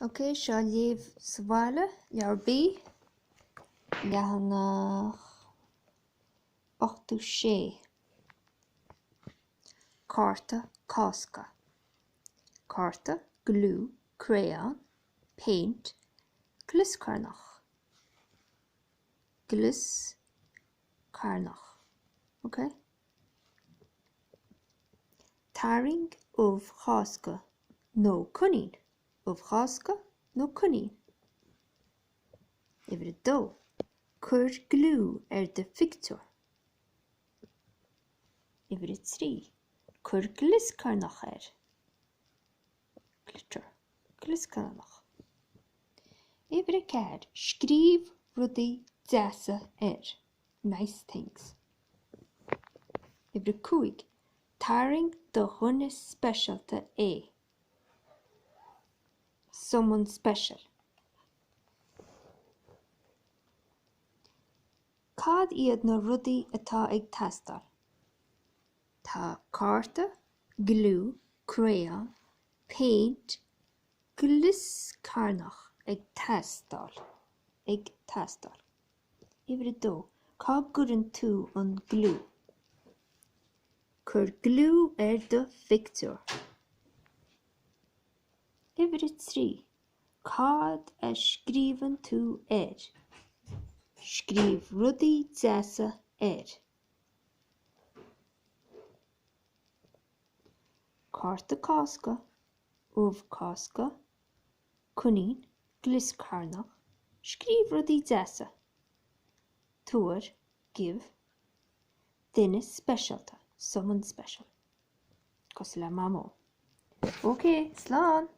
Ok, seo léamh sa bhaile, leabhar B, leathanach 86. Cárta Cásca. Cárta, gliú, crayon, péint, glioscarnach. Glioscarnach. Ok? Tarraing ubh Chásca nó coinín. Ubh Chásca nó coinín. Uimhir a dó, Cuir gliú ar do phictiúr. Uimhir a 3, Cuir glioscarnach air. Glitter. Glioscarnach. Uimhir a 4, Scríobh rudaí deasa air. Nice things. Uimhir a 5, Tarraing do dhuine speisialta é. Someone special. Cad iad na rudaí atá ag teastáil? Tá cárta, gliú, crayon, péint, glioscarnach ag teastáil. Ag teastáil. Uimhir a dó, Cá gcuireann tú an gliú? Cuir gliú ar do phictiúr. Uimhir a 3, Cad a scríobhann tú air? Scríobh rudaí deasa air. Cárta Cásca, ubh Cásca, coinín, glioscarnach, scríobh rudaí deasa, tabhair, give, duine speisialta, someone special, cosúil le Mamó. Ok, slán!